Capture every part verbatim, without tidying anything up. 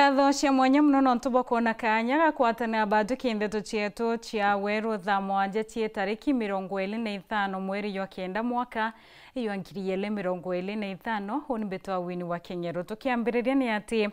Ngatho cia mwanya mono nontu bwa kwona kaanya ga kwatanira bathuki ndeto cietu cia weru thaa mwanja cia tariki mirongo iri na ithano mweri jwa kenda mwaka jwa ngiri igiri mirongo iri na ithano. Uu ni Mbitwa Winnie wa Keng'ero. Tukiambiriria ni ati,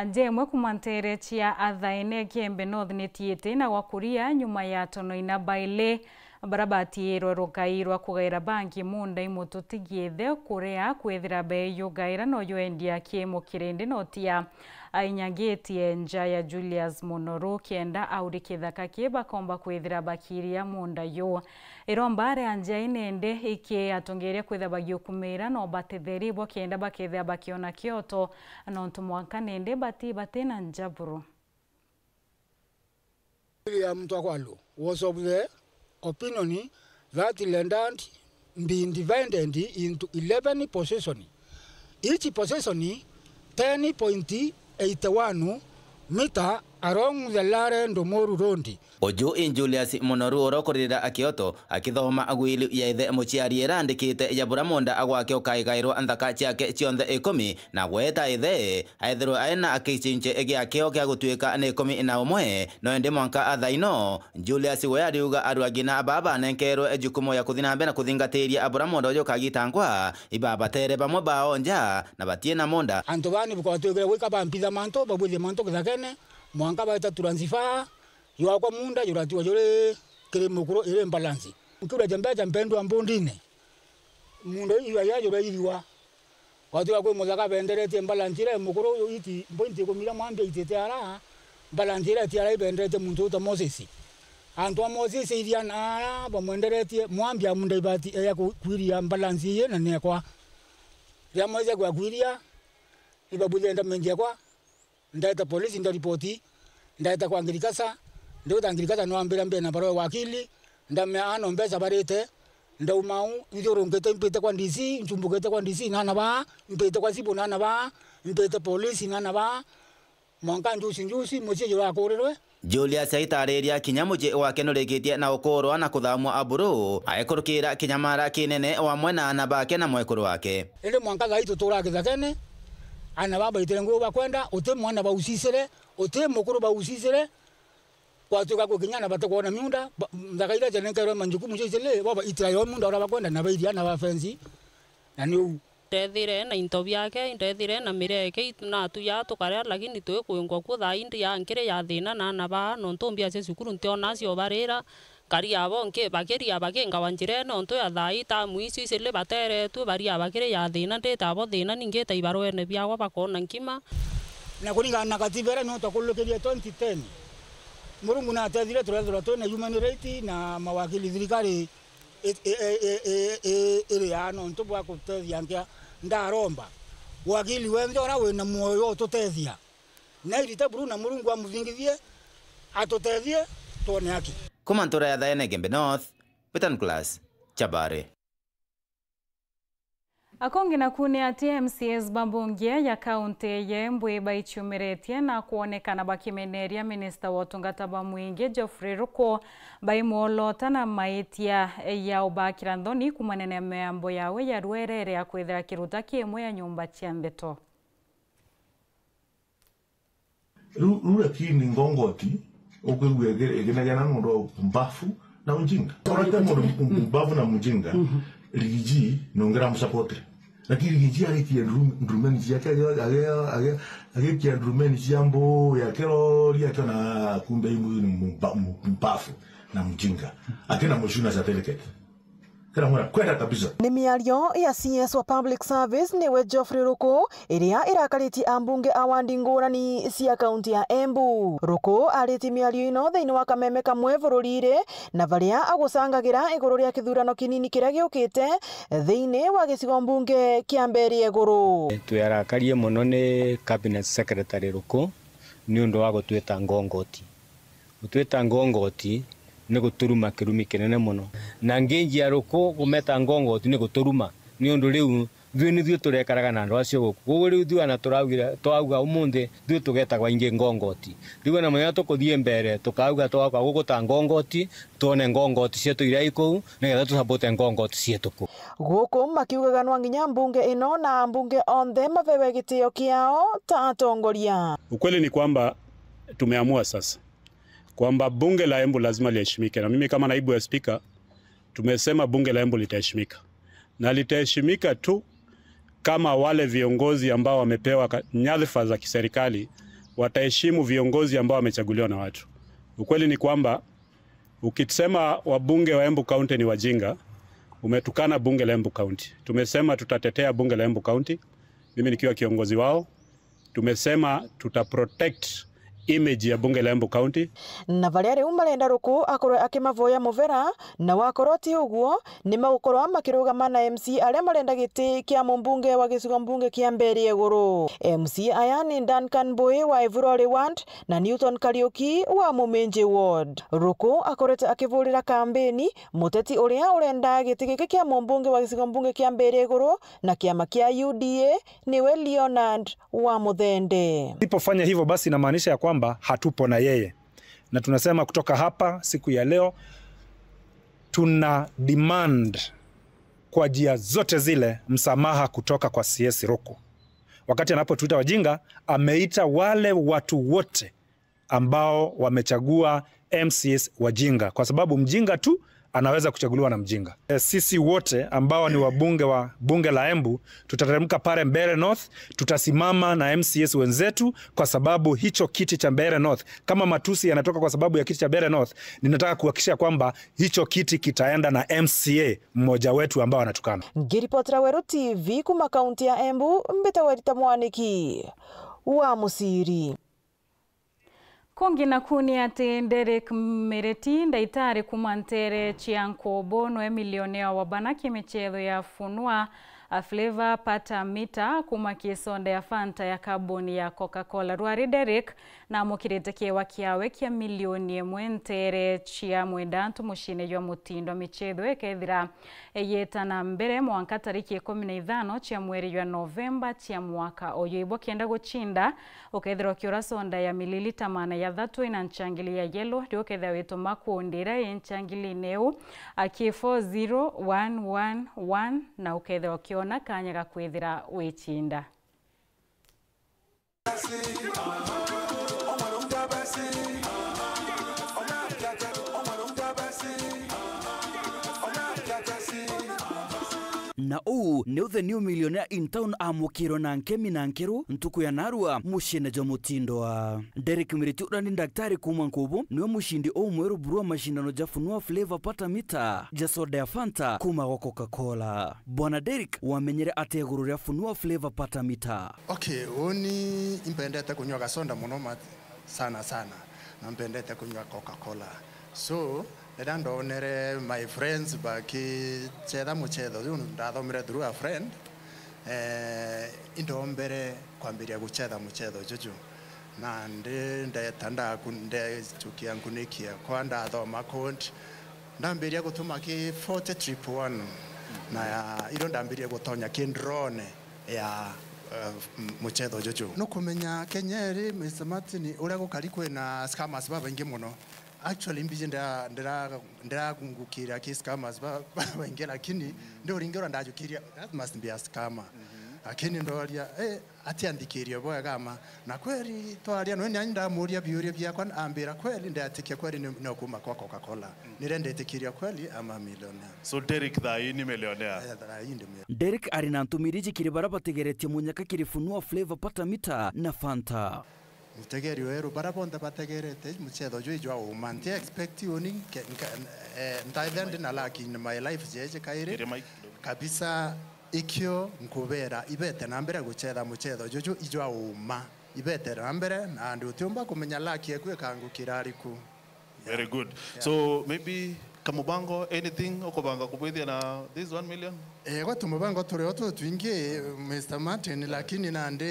nja imwe kuuma nteere cia Athaine Igembe North nitiite na gwa kuria nyuma ya tono ina baili bara batiirwe rugai rwa kugaira bangi munda imututi giithe kuria kwithira beeyugaira no jwendia ki mukirindi no tia ainyagitie nja ya Julius Munoru kenda auri kithaka ki bakomba kwithira bakiria munda yu. Iromba ria nja inende iki atongeria kwithira bagiukumira no batetheri bo kenda bakethira bakiona kioto nontu mwanka nende bati batina nja buru. Ya mtu akwalu was of the opinion that land had been divided into eleven possession, each possession ten point eight one meter along the Lare Ndomoru Road. Uju i Julius Munoru uria ukurira Akioto akithoma wili ya ithe muciari ira andikite ya bura munda agwake ukaigairwa nthaka ciake cionthe ikumi, na gweta ithe aethirwe aina akicince giakeo kia gutuika ni ikumi na umwe, no indi mwanka athaino, Julius we ariuga arua ngina baba banenkerwe jukumu ya kuthi na mbere na kuthingatiria abura munda uju kagitangwa, ibabatere bamwe bao nja na batie na munda. Antu baa ni bukwatwikire gwika bampitha mantu, babwithie mantu kithakene, mwanka baita transfer, jwakwa munda juratiwa juri kiri mukuru iri balance. Nkiuria ja mbeca mpendwa mbundine. Munda iju ya jurairiwa. Gwatuika kwi muthaka benderetie balance ira mukuru uyu iti, mbo inti ikumi iria mwambia itite ara, balance ira iti ara ibenderetie muntu uta Moses. Antu a Moses iria na ara bamwenderetie mwambia munda ibati eya ku-, kwiria balance iyi na nekwa. Ria mweze kwa kwiria, ibabwithie ndamenjia kwa. Ndaeta polisi, ndaripoti, ndaeta kwa ngirikasa, ndiuta ngirikasa nwambira mbee na barua ya wakili, ndamea ano mbeca barite, ndauma au, nthiurungite mpite kwa D C, nchumbukite kwa D C nana baa, mpite kwa cibu nana baa, mpite polisi nana baa, mwanka njuci njuci, mucii jurakurirwe. Julius aitariria kinya mucii gwake nurikitie na ukurwa na kuthamwa aburu, aikurukira kinyamara kinene wamwe na ana bake na mwekuru wake. Indi mwanka thaa ii tuturaa kithakene, ana baa baitire nguo bakwenda, uti mwana baucicire, uti mukuru baucicire, gwatuika gwi kinya ana batikwona miunda, ba-, nthaka iria cianenkerwe manjukumu cia icili, baba itira yo miunda uria bakwenda na bairia ana ba fence, na ni uu. Ndethire na into biake, indethire na mireke, it-, natuya tukaria, lakini twikwingwa ku thaa ii ndi ya nkiri ya thina na ana baa, nontu mbia cia cukuru ntiona cio barira. Nkari abo nki-, bakiria bakingawa njirene, ontu ya thaa ii tamu icio icili bateretue, baria bakiri ya thina, ndita abo thina, ni ngita ibaruene biawa bakona nkima. Na kuringana na katiba iria nio twakurukirie twenty ten, Murungu natethire turethirwa twina human right na mawakili thirikari i-, i-, iri aa nontu bwa gutethia nkia ndaromba wakili wenthe uria wina mwoyo ututethia. Na irita buru na Murungu amuthingithie, atutethie, twone haki. Kuma ntura ya Thaene Gembe North, Peter Nicholas Chabare. Akongi naku ni ati M C As ba mbunge ya kaunti ya Embu baichumiritie na kwonekana bakimeneria minista wa utungata bwa mwingi Geoffrey Ruku, baimwolota na maitia ya ubakira nthoni kumania na miambo yawe ya rwerere ya kwithira kiruta kimwe ya nyumba cia ndeto. Riu, riu lakini ngongoti, ukwigua igi-, iginegena nundu wa upumbavu na ujinga. Torete mundu mpumbavu na mujinga, Rigiji nongira musapotire. Lakini Rigiji arikia ndrum-, ndrumeni ciake, agi-, agi-, agi-, agikia ndrumeni cia mbu yake rori akiona kumbe imu ni mumba-, mpumbavu na mujinga. Akina mucuna certificate. Kila mwana kwenda kabisa. Ni miario ya C S wa Public Service niwe Geoffrey Ruku, iria irakaritie ambunge a wandi ngurani cia kaunti ya Embu. Ruku aritie miario ino thiini wa kameme kamwe bururire, na varia agucangagira iguru ria kithurano kinini kiria giukite thiini wa gicigo mbunge kia Mberi Iguru. Twiarakarie mono ni Cabinet Secretary Ruku niundu wa gutwita ngongoti. Gutwita ngongoti ni guturuma kirumi kinene mono. Na nginji ya Ruku gumeta ngongoti ni guturuma, niundu riu Thui ni thui turekaraga na andu acio guku. Koguo riu thui ana turaugira, twauga umunthi, thui tugetagwa ingi ngongoti. Riu ana muthenya tukuthii mbere, tukauga twauka guku ta ngongoti, twone ngongoti cietu iria ikuu, nigetha tusapote ngongoti cietu kuu. Guku makiugaga nwa nginya mbunge ino na ambunge onthe mabewe gitio kiao ta atongoria. Ukweli ni kwamba tumeamua sasa kwamba bunge la Embu lazima liheshimike, na mimi kama naibu wa spika, tumesema bunge la Embu litaheshimika, na litaheshimika tu kama wale viongozi ambao wamepewa ka-, nyadhifa za kiserikali wataheshimu viongozi ambao wamechaguliwa na watu. Ukweli ni kwamba ukisema wabunge wa Embu County ni wajinga, umetukana bunge la Embu County. Tumesema tutatetea bunge la Embu County, mimi nikiwa kiongozi wao. Tumesema tuta protect image ya bunge la Embu County. Na baria riu marenda Ruku akorwe akimavoya muvera, na wakorwo ti uguo, ni magukorwa makirugama na M C aria marenda giti kia mumbunge wa gicigo mbunge kia Mbeere Iguru. M C aya ni Duncan Mbui wa Ivurori Ward na Newton Kariuki wa Muminji Ward. Ruku akorete akivurira kambeni muteti uria urenda giti giki kia mumbunge wa gicigo mbunge kia Mbeere Iguru na kiama kia U D A niwe Leonard wa Muthende. Tusipofanya hivyo, basi inamaanisha ya kwamba hatupo na yeye. Na tunasema kutoka hapa siku ya leo, tuna demand kwa njia zote zile msamaha kutoka kwa C S Ruku. Wakati anapotuita wajinga, ameita wale watu wote ambao wamechagua M C As wajinga, kwa sababu mjinga tu anaweza kuchaguliwa na mjinga. Eh, sisi wote ambao ni wabunge wa bunge la Embu tutateremka pale Mbeere North, tutasimama na M C As wenzetu, kwa sababu hicho kiti cha Mbeere North, kama matusi yanatoka kwa sababu ya kiti cha Mbeere North, ninataka kuhakikisha kwamba hicho kiti kitaenda na M C A mmoja wetu ambao anatukana. Ngiripotera Weru T V kuma kaunti ya Embu, mbitagwa Rita Mwaniki wa Musiri. Kungi naku ni ati Derek Miriti, ndaitari kuma ntere cia Nkubu, nwe milionea wa bana kimichetho ya Funua, a Flavor Pata Mita kuma kisonda ya Fanta ya kabuni ya Coca-Cola. Rwari Derek namukirite kiewa kiawe kia milioni imwe ntere cia mwendantu muciine jwa Mutindo. Michetho ikethira iyeta na mbere mwanka tariki ikumi na ithano cia mweri jwa Novemba cia mwaka uyu. Ibo kenda gucinda, ukethirwa ukiura sonda ya mililita maana ya thatu ina nchangili ya yellow, riu ukethirwa wituma kundi iria i nchangilini iu, aki four zero one one one, na ukethirwa ukiona kanya ga kwithira wicinda. Na uu niu the new millionaire in town amukirwe na nkemi na nkeru ntuku ya narua muciine jwa Mutindwa. Derek Miriti uria ni ndaktari kuuma Nkubu niwe mucindi umweru buru wa macindano ja Funua Flavor Pata Mita ja soda ya Fanta kuuma gwa Coca-Cola. Bwana Derek wamenyere atia iguru ria Funua Flavor Pata Mita? Okay, uni impendete kunywa gasoda muno ma-, sana sana, na mpendete kunywa Coca-Cola. So, riria ndonere my friends bakichetha muchetho juu, ndathomire through a friend, eh, indombere kwambiria guchetha muchetho juju. Na ndi ndeta ndaku-, ndechukia nkuniki yakwa, ndathoma code, ndambiria gutuma ki forty triple one, na ya, irio ndambirie gutonya ki drone ya, eh, m-, muchetho juju. Nukumenya Kenya iri, Mister Martin, uria gukari kwina scammers babaingi muno. Actually, mbiji ndira-, ndira-, ndiragungukira ki scammers ba-, babaingi, lakini ndi uringi uria ndajukiria, that must be a scammer. Lakini ndoria, eh, atianthikirie bwega ma. Na kweli twaria, nwe nani ndamuria biuria biakwa, ambira kweli, ndetikia kweli ni, ni kuma kwa Coca-Cola. Nire ndetikiria kweli ama millionaire. So Derek thaa hii ni millionaire? Eh, thaa hii ndi millionaire. Derek ari na ntumiri iji kiri baria bategeretie munyaka kiri Funua Flavor Pata Mita na Fanta. Mutegeri weru, baria bonthe bategerete muchetho juu jwa uma. Nti expect uni nke-, nka-, eh, ntaithia ndi na luck in my life jeje kairi. Kiri mic kidogo. Kabisa, ikio nkubera, ibete na mbere guchetha muchetho juju ijwa uma. Ibete na mbere, na andu utiumba kumenya luck eku ikangukira ariku. Very good. Yeah. So maybe kamubango, anything ukubanga kubwithia na this one million? Eh, gwe tumubango turio tu twingi, Mister Martin, lakini nandi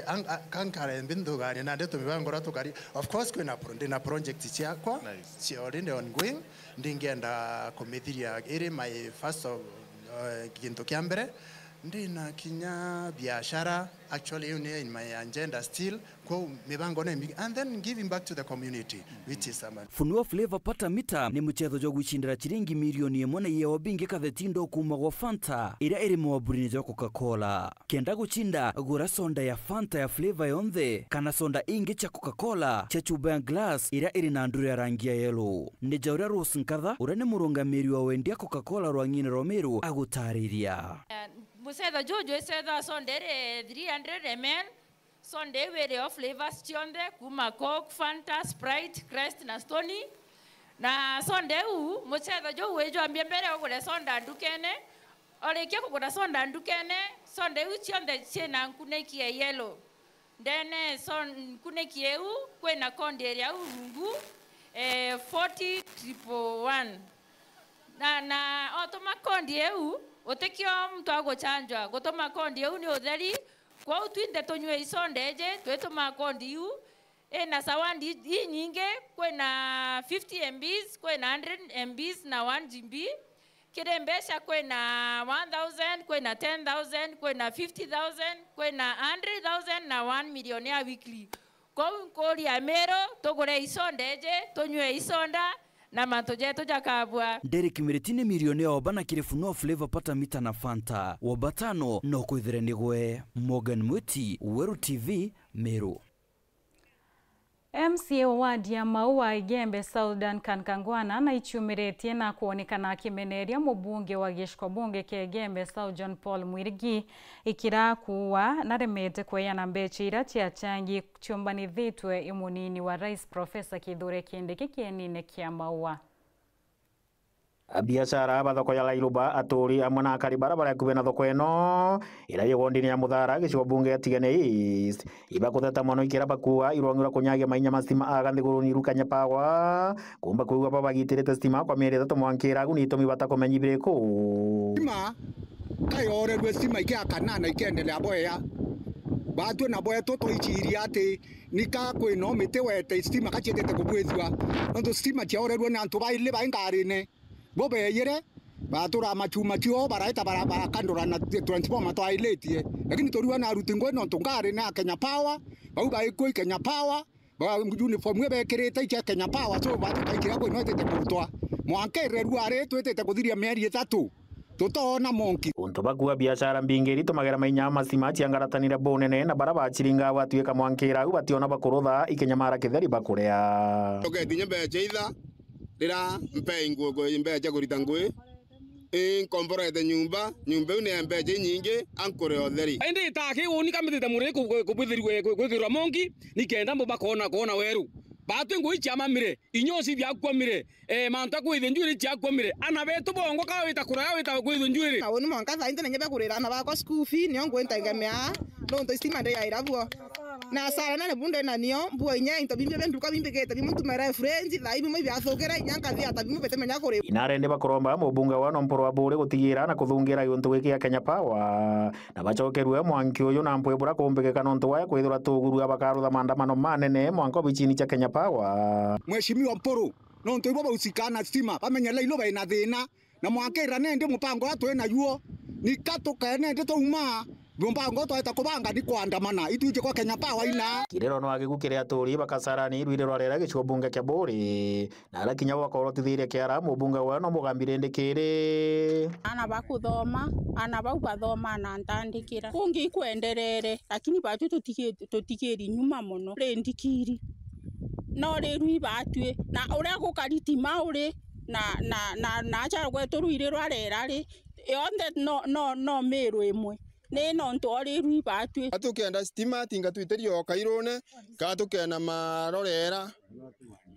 ang-, a-, kankare mbi nthugania, nandi tumibango ra tukari. Of course, kwina pro-, ndina project ciakwa, nice, cia already ongoing, ndingenda kumithiria iri my first of, eh, gintu kia mbere. Ndina kinya biashara, actually, you know, in my agenda still, kwou mibango ni mingi, and then giving back to the community, which is, um, Funuo Flavour Pata Mita ni muchetho jwa gwicindira ciringi milioni imwe na iyeo bingi katheti ndo kuuma gwa Fanta, iria iri mwaburine jwa Coca-Cola. Kenda gucinda, gura soda ya Fanta ya flavour yonthe, kana soda ingi cia Coca-Cola cia chuba ya glass iria iri na nduru ya rangi ya yellow. Ni ja uria Rose Nkatha, uria ni murungamiri wa wendia Coca-Cola rwang'ine rwa Meru, agutariria. Eh, muchetho juju icethwa soda iri three hundred M L, soda iu iri o flavours cionthe, kuuma Coke, Fanta, Sprite, Crest na Stoney. Na soda iu, muchetho juu wijwambia mbere ugure soda ndukene. Urikia kugura soda ndukene, soda iu cionthe ciina nkuniki ya yellow. Ndene so-, nkuniki iu kwina kondi iria au rungu, eh, forty triple one. Na, na otuma kondi iu, utikio muntu aguchanjwa. Gutuma kondi iu ni utheri, kwou twinthe tunyue isoda iji, twituma kondi iu, ina sawandi inyingi, kwina fifty M Bs, kwina hundred M Bs na one G B. Kiri mbeca kwina one thousand, kwina ten thousand, kwina fifty thousand, kwina hundred thousand na one million ya weekly. Kwou nkuria Meru, tugure isoda iji, tunyue isoda, na mantu jetu jakabua. Derek Miriti ni milioni ya oba na kiri Funuo Flavour Pata Mita na Fanta. Wa batano no kwithire nigwe. Morgan Mwiti, Weru T V, Meru. M C A wa ward ya Maua Igembe South Duncan Kangwana naiciumiritie na kwonekana akimeneria mubunge wa gicigo bunge kia Igembe South John Paul Mwirigi ikira kuuga naremete kweana mbeca iria ciachangi ciumbanithitwe i munini wa rais Professor Kithure Kindiki kienine kia Maua. Abiashara ba thoko ya Lairuba, aturi amwe na akari bara bari akubi na thoko ino iria yigondini ya Muthara, gicigo bunge ya Tigania East, ibakuteta mono ikira bakuuga irwangi rwa kunyagia mainya ma stima aga nthiguruni iru Kenya Power, kumba kwigua babagitirite stima kwa mieri ithatu mwankira agu ni itumi batakumenya ibiriku. Stima kayorerwe stima ikiakana na ikiendelea bwea. Batwe na bwetu twaiciria ati nika kwina umiti wete stima kacietete kubwithua, nontu stima ciaorerwe ni antu baili bai ngarine. Bo beeyire, batura machuma cio, baraita bara-, barakandura na transformer twailitie. Lakini turiwa na aruti ngui nontu ngari ni a Kenya Power, bau baikui Kenya Power, ba uniform iria bekirite icia Kenya Power, so batu kaikira kwi no itite kurutwa. Mwanka ireru ari twitite kuthiria mieri ithatu, tutoona monki. Untu bakua biashara mbingi iritumagera mainya ma stima ciangaratanire bunene na bara baciringa gwatuika mwankira au bationa bakurutha ikinyamara kitheri bakuria. Toketi nye mbeca itha, rira mpei nguo ku-, mbeca kurita ngui, inkomborete nyumba, nyumba iu ni ya mbeca inyingi, ankure utheri. Indi itaki uni kamitite muri ku-, ku-, kubwithirwe, ku-, kwithirwa monki, nikenda mbo bakona, kona weru. Batwi ngui ciamamire, inyosi biakwamire, eh, mantu akwithia njuiri ciakwamire. Ana betu bongo ka wita kuraya wita kwithia njuiri. Na uni mwanka thainti nenye begurira ana bakwa school fee, nio ngwintegemea, nontu istima ndi yaira buo. Na hasara nene bu ndi nayo, mbuo inya into bimbi bia nduka bimbigite, bimwe ntumira fridge, thaa ibi bimwe biathukira, inya nkathia ta bimwe bitimenya kuri. Inarende bakuromba mubunge wa Nomporo wa Buri gutigira na kuthungira giuntu giki gia Kenya Power, na bacokerue mwanki uyu na mpwe bura kumbikika nontu waya kwithirwa tugurua bakarutha maandamano manene mwanka obicini cia Kenya Power. Mheshimiwa Mpuru, nontu ibo bausikana stima, bamenye Lairu baina thina, na mwankira nendi mupango uria twi naguo, nika tukene ndi twauma, mupango uria twaita kubanga ni kwandamana, itwiji kwa Kenya Power ina. Kiriro no agiku kiri aturi ba Kasarani, rwiri rwa rera gicigo bunge kia Buri, na ara kinya bwakorotithirie kiara mubunge wa no mugambi rindi kiri. Ana bakuthoma, ana bau bathoma na ntandikira. Kungi ikwenderere, lakini batwi tutigi-, tutigiri nyuma mono. Ri ndikiri. No ri rwi batwi. Na uria gukari ti mauri, na, na, na, na acha gwetu rwiri rwa rera ri, yonthe no, no, no miru imwe. Ni nontu o ri rwi batwi. Atukenda stima, tinga twitirio o kairune, ka tukena marorera.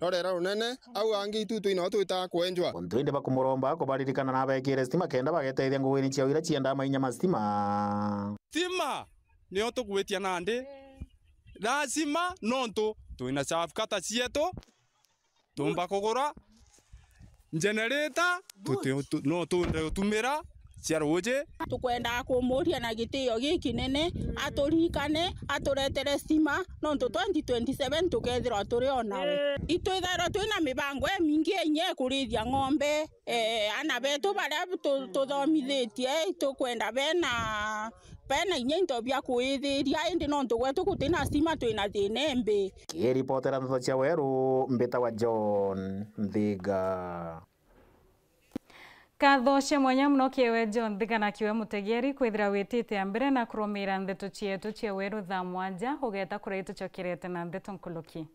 Rorera runene, au angi itu twino twitaga kwenjwa. Untu indi bakumuromba kubaririkana na abekire stima kenda bagetethia ngugiini ciao iria ciendaa mainya ma stima. Stima nio tugwitia nandi. Lazima nontu twina shaft cutter cietu, tumba kugura generator, tuti-, tu-, no tunde utumira. cia ruuji. Tukwendaa kumuuria na gitio gikinene, aturirikane, aturetere stima, nontu twenty twenty-seven tukethirwa turi o nawe. Itwithairwa twina mibango imingi inya ikurithia ng'ombe, eh, ana betu baria tu-, tuthomithitie, itukwenda bena, bena inya into bia kuithiria, indi nontu gwetu gutina stima, twina thina imbi. Kiripotera ndeto cia Weru, mbitawa John Nthiga. Nkatho cia mwanya mono kiri we John Nthiga na kiri we mutegeeri kwithira witite a mbere na kurumira ndeto cietu cia Weru thaa mwanja, ugeeta kuria itucokerete na ndeto nkuluki.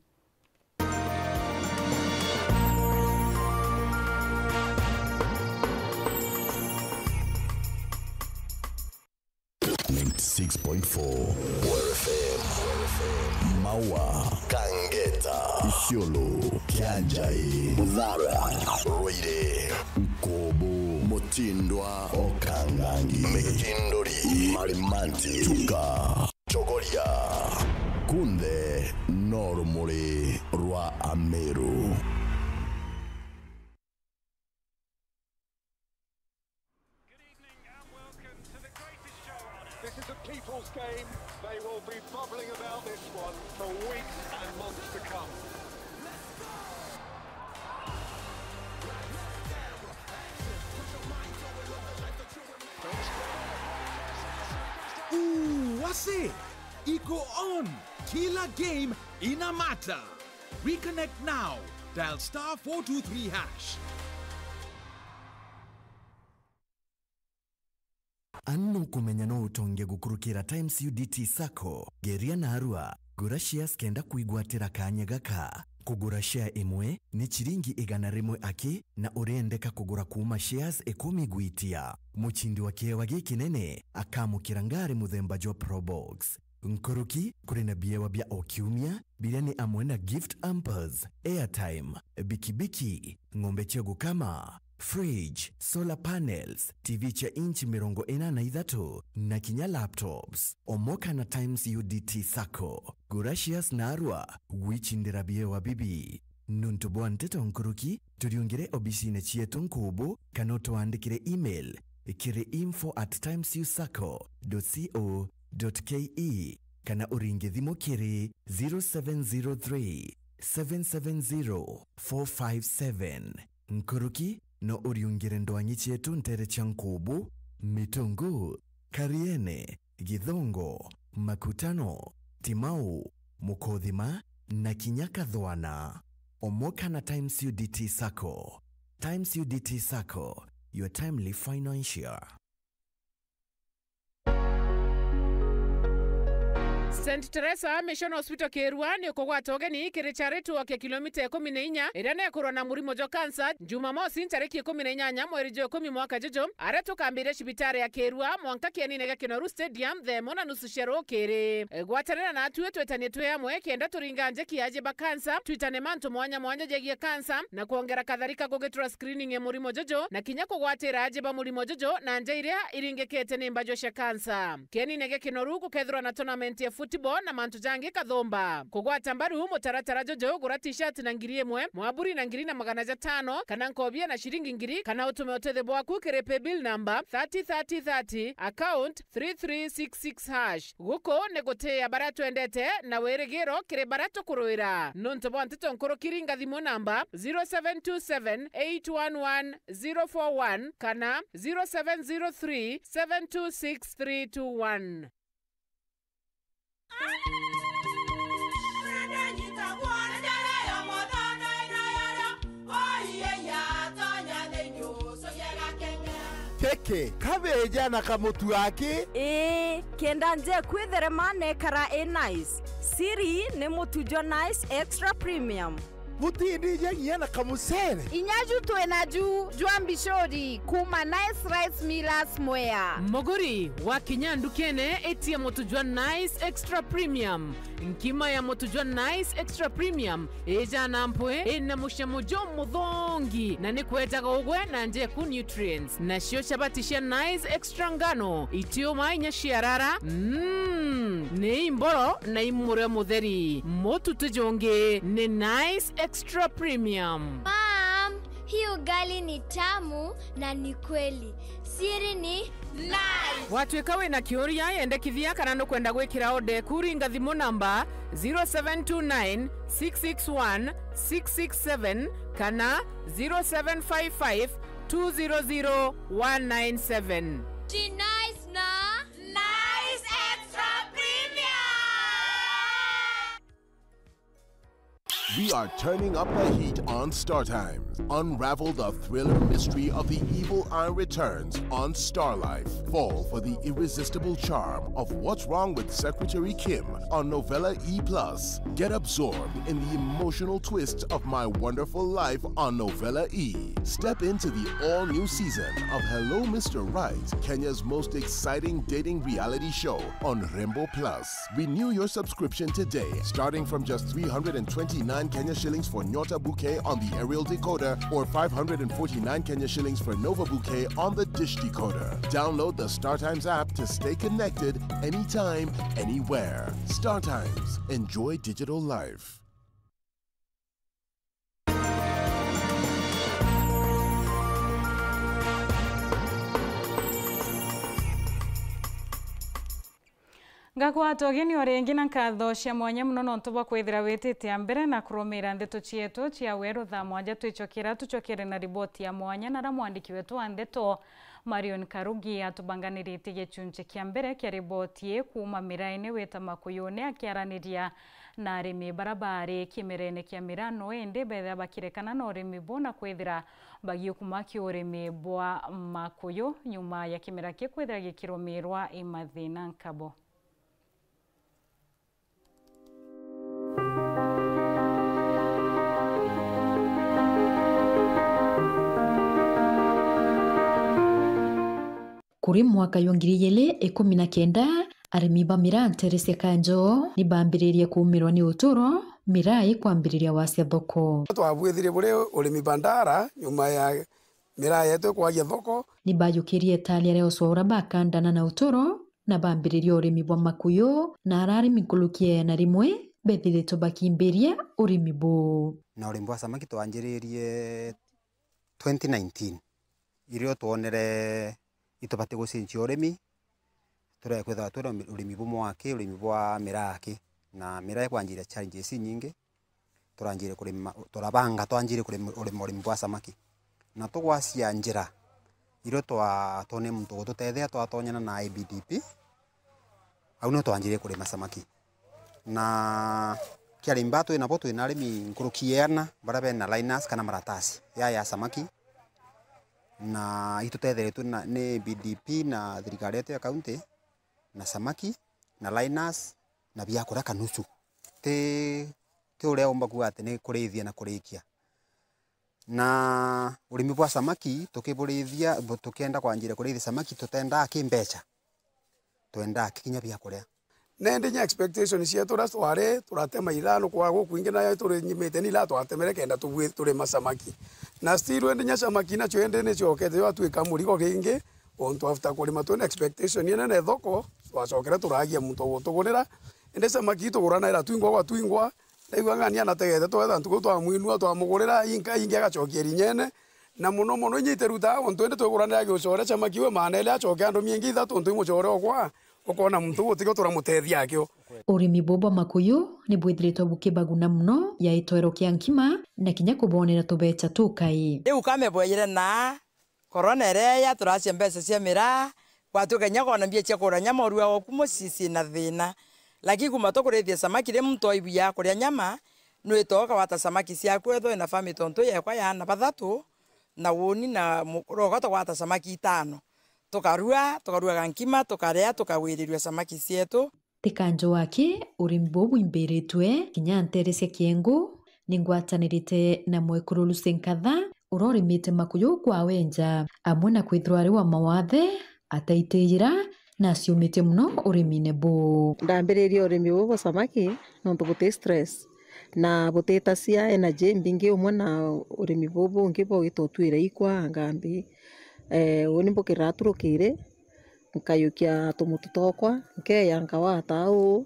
Ninety-six point four Weru F M. Maua, Kangeta, Isiolo, Kianjai, Muthara, Ruiri, Nkubu, Mutindwa, Okangangi, Mikinduri, Marimanti, Chuka, Chogoria. Kunthe no rumuri rwa Ameru. Good evening and welcome to the greatest show on earth. This is a people's game. They will be bubbling about this one for weeks and months to come. Ooh, wase! Iko on! Kila game ina matter! Reconnect now. Dial star four two three hash. Anu nukumenya no utonge gukurukira Times U D T Sacco. Geria narua, gura shares kenda kwigwatira kanya gaka. Kugura share imwe ni chiringi igana rimwe aki, na uriendeka kugura kuuma shares ikumi gwitia. Muchindi wa kiewa gikinene akamukira ngari muthemba jwa Probox. Nkuruki, kuri na biewa bia o kiumia, biria ni amwe na gift hampers, airtime, bikibiki, ng'ombe cia gukama, fridge, solar panels, T V cia inchi mirongo ina na ithatu, na kinya laptops. Omoka na Times U D T Sacco. Gura shares narua, gwichindira biewa bibi. Nuntu bwa nteto nkuruki, turiungire obisine cietu Nkubu, kana utwandikire email kiri info at times u sacco dot co dot ke, kana uringe thimu kiri zero seven zero three, seven seven zero, four five seven. Nkuruki, no uriungire ndwangi cietu ntere cia Nkubu, Mitungu, Kariene, Githongo, Makutano, Timau, Mukothima, na kinya Kathwana. Omoka na Times U D T Sacco. Times U D T Sacco, your timely financier. Saint Teresa Mission Hospital Kirua ni ukugwata ugeni kiri charity walk ya kilomita ikumi na inya, iria nekurwa na murimo jwa cancer, Jumamosi, ntariki ikumi na inyanya mweri jwa ikumi mwaka juju, aria tukambiria cibitari ya Kirua mwanka kienine gia Kinoru Stadium thaa imwe na nusu cia rukiri. Gwatanira natwi twitanie twi amwe kenda turinga njeki ya aji ba cancer, twitane mantu mwanya mwanya jegie cancer, na kwongera katharika kugitura screening ya murimo juju, na kinya kugwatira aji ba murimo juju na nja iria iringikite ni mbajwa cia cancer. Kienine gia Kinoru gukethirwa na tournament ya football na mantu jangi kathumba. Kugwata mbaru mutaratara juju, gura t-shirt na ngiri imwe, mwaburi na ngiri na magana jatano, kana nkobia na ciringi ngiri, kana utume utethio bwaku kiri paybill number thirty thirty thirty, account three three six six hash. Guku ni gutiia baria twendete na wirigiro kiri baria tukuruira. Nuntu bwa nteto nkuruki, ringa thimu namba zero seven two seven eight one one zero four one kana zero seven zero three seven two six three two one. Kiki kabeja na kamutu aki. Ii, kenda nje kwitherema nekara i nice. Siri ni mutu jwa Nice Extra Premium. Butindija nginya na kamucere. Inya ju twi naju jwa mbicuri kuma Nice Rice Millers Mwea. Muguri, wakinya ndukene, itia mutu jwa Nice Extra Premium. Nkima ya mutu jwa Nice Extra Premium ijana mpwi, ina mucamo jumuthongi, na ni kwejaga ugwe na njeku nutrients. Nacio chabati cia Nice Extra ngano, itiuma inya ciarara. Mm, ni imboro na imurio mutheri. Mutu ti jungi, ni Nice Extra Premium. Mom, Hii ugali ni tamu na ni kweli. Siri ni nice. Watwika wina kiuria, yendekithia kana nukwenda gwikira order eku, ringa thimu namba zero seven two nine, six six one, six six seven kana zero seven five five, two zero zero, one nine seven. Ti nice na Nice Extra Premium. We are turning up the heat on Star Times. Unravel the thriller mystery of the evil eye returns on Star Life. Fall for the irresistible charm of What's Wrong with Secretary Kim on Novella E plus. Get absorbed in the emotional twist of My Wonderful Life on Novella E. Step into the all-new season of Hello Mister Right, Kenya's most exciting dating reality show on Rembo Plus. Renew your subscription today, starting from just three hundred and twenty-nine Kenya shillings for Nyota Bouquet on the aerial decoder or five hundred and forty-nine Kenya shillings for Nova Bouquet on the dish decoder. Download the StarTimes app to stay connected anytime, anywhere. StarTimes. Enjoy digital life. Ngagwata ugeni o ringi na nkatho cia mwanya mono nontu bwa kwithira witite a mbere na kurumira ndeto cietu cia weru thaa mwanja. Twicokera, tucokere na riboti ya mwanya na ra mwandiki wetu wa ndeto Marion Karugi atubanganiritie gicunci kia mbere kia riboti ii kuuma miraini wita Makuyuni akiaraniria na arimi bara bari kimerene kia miraa, no indi bethira bakirekana na urimi buu na kwithira bagiukuma ki urimi bwa makuyu nyuma ya kimera ki kwithira gikirumirwa i mathina nkabo. Kuri mwaka jwa ngiri igiri ikumi na kenda, arimi ba miraa nteere cia Kanjo ni baambiririe kuumirwa ni uturo, miraa ikwambiriria wacia thoko. Twabwithire buri urimi bandara nyuma ya miraa yetu ikwagia thoko. Ni baajukirie italia ria ucwa uria bakandana na uturo, na baambiririe urimi bwa makuyu, na ara arimi nkuruki ya igana rimwe bethiritwe bakimbiria urimi buu. Na urimi bwa samaki twanjiririe twenty nineteen, irio twonere itubati gucenjia urimi, turekwithirwa twina urimi bumwe aki, urimi bwa miraa aki, na miraa ikwanjiria challenges inyingi. Turanjire kurima, turabanga twanjire kurima, urima urimi bwa samaki. Na tugwacia njira irio twa-, twone muntu gututethia, twatonyana na A B D P, au nio twanjire kurima samaki. Na kiarimi baa twi nabo, twi na arimi nkuruki ya igana baria bena liners kana maratasi ya, ya samaki. Na itutetheretwe na, ni A B D P na thirikari yetu ya kaunti, na samaki, na liners, na biakuria kanusu. Ti, ti uria umba kuuga ati ni kurithia na kurikia. Na urimi bwa samaki, tukiburithia, bu-, tukienda kwanjire kurithia samaki, tutendaa ki mbeca. Twendaa ki kinya biakuria. Na indi nya expectation cietu uria twari, turatema iraa, nukwaa gukwingi nayo turi nyimite ni iraa twatemere kenda tubwi-, turima samaki. Na still indi nya samaki nacio indi nicokete yatwika murigo ringi, untu after kurima twina expectation inene thoko, twacokere turagia muntu ugutugurira. Indi samaki ituguranaira twingwa gwa twingwa, ndaigua ng'ani anategete twetha ntuku twamwinua, twamugurira, inka ingi agacokia irinyene. Na mono mono inya iterutaa untu indi twiguranira giucore samaki we maana ile acoke andumie ingi ithatu untu i mucore okwa, ukona muntu ugu tikio turamutethia akio. Urimi buu bwa makuyu ni bwithiritwe bukibaguna mono ya itwero kia nkima na kinya kubonera tubeca tukai. Riu kame bweyire na Korona iria ya turacia mbeca cia miraa, gwatuika kinya kwona mbia cia kugura nyama urua oku mucii ciina thina. Lakini kuma tukurithia samaki ri muntu oibu ya kuria nyama, nwita ukagwata samaki ciaku wethwa wina family tontu yekwa ya aana bathatu, na uuni na mu-, roka tukagwata samaki itano. Tukarua, tukaruaga nkima, tukaria, tukawirirua samaki cietu. Ti Kanjo aki, urimi buu bwimbiritwe kinya nteere cia Kiengu. Ni ngwatanirite na mwekuru Lucy Nkatha, uria urimite makuyu kwa wenja, amwe na kwithirwa ari wa mawathe, ataitijira na aciumite mono urimine buu. Ndambiririe urimi buu bwa samaki nontu buti stress na butitacia energy imbingi umwe na urimi buu bungi bwa gwita utwira ikwa ngambi. Ee, uu ni mbukirira turukiri, nkayukia tumutu twakwa, nkeeya nkawata uu,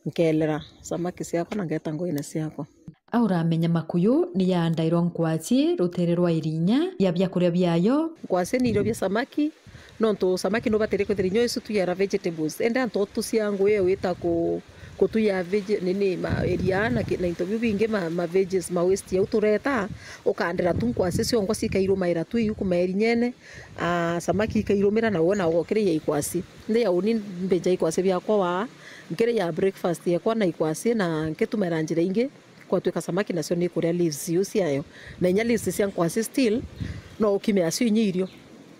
nkeelera samaki ciakwa na ngeeta ngwine ciakwa. Auramenya makuyu ni yaandairwa nkwasi rutere rwa irinya ya biakuria biayo. Nkwasi ni irio bia samaki, nontu samaki nubatiri kwithira inya isu tuyera vegetables. Ende antu tucia ngugi wita ku, kutuya vege-, nini, ma, iria na ki-, na into biu bingi, ma, ma veggies, ma waste jau tureta, ukandira tu nkwasi cionkwa cikairumaira tu iu kuma irinyene, aa, samaki ikairumira na wona ugokiria ikwasi. Ndi ya uni mbija ikwasi biakwa waa, nkiria breakfast yekwa na ikwasi na nkitumira njira ingi. Kwatwika samaki nacio ni kuria leaves iu ciayo. Na inya leaves cia nkwasi still, no ukime acio inya irio.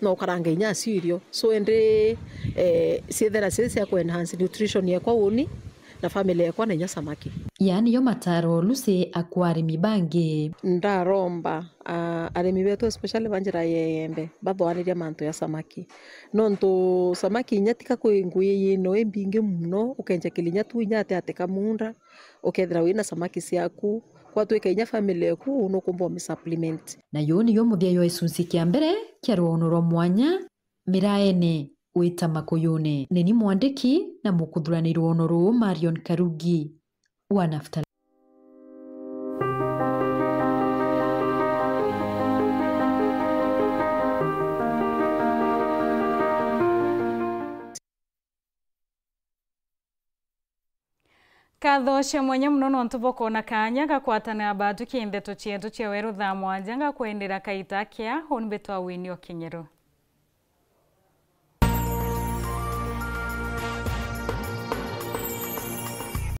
No ukarange inya acio irio. So indi, eh, ciethera cie cia ku enhance nutrition yekwa uni, na family yekwa na inya samaki. Yaani yo mataro Lucy akwa arimi bangi. Ndaromba, ah, arimi betu especially ba njira ya iembe, bathwaniria mantu ya samaki. Nontu samaki inya tika kwi ngugi yino imbingi muno, ukenja kilinya tu inya ati ati kamunda, ukethira wina samaki ciaku, kwatwika inya family yaku nukumba umi supplement. Na yu niyo muthia yo gicunci kia mbere kia rwono rwa mwanya miraene gwita makuyune. Neni mwandiki na mukuthurani rwono ruu Marion Karugi wa Naftal. Nkatho cia mwanya mono nontu bwa kwona kaanya ga kwatana na batwi ki ndeto cietu cia weru thaa mwanja, ngakwendera kaita kea, uni mbitwa Winnie Okinyeru.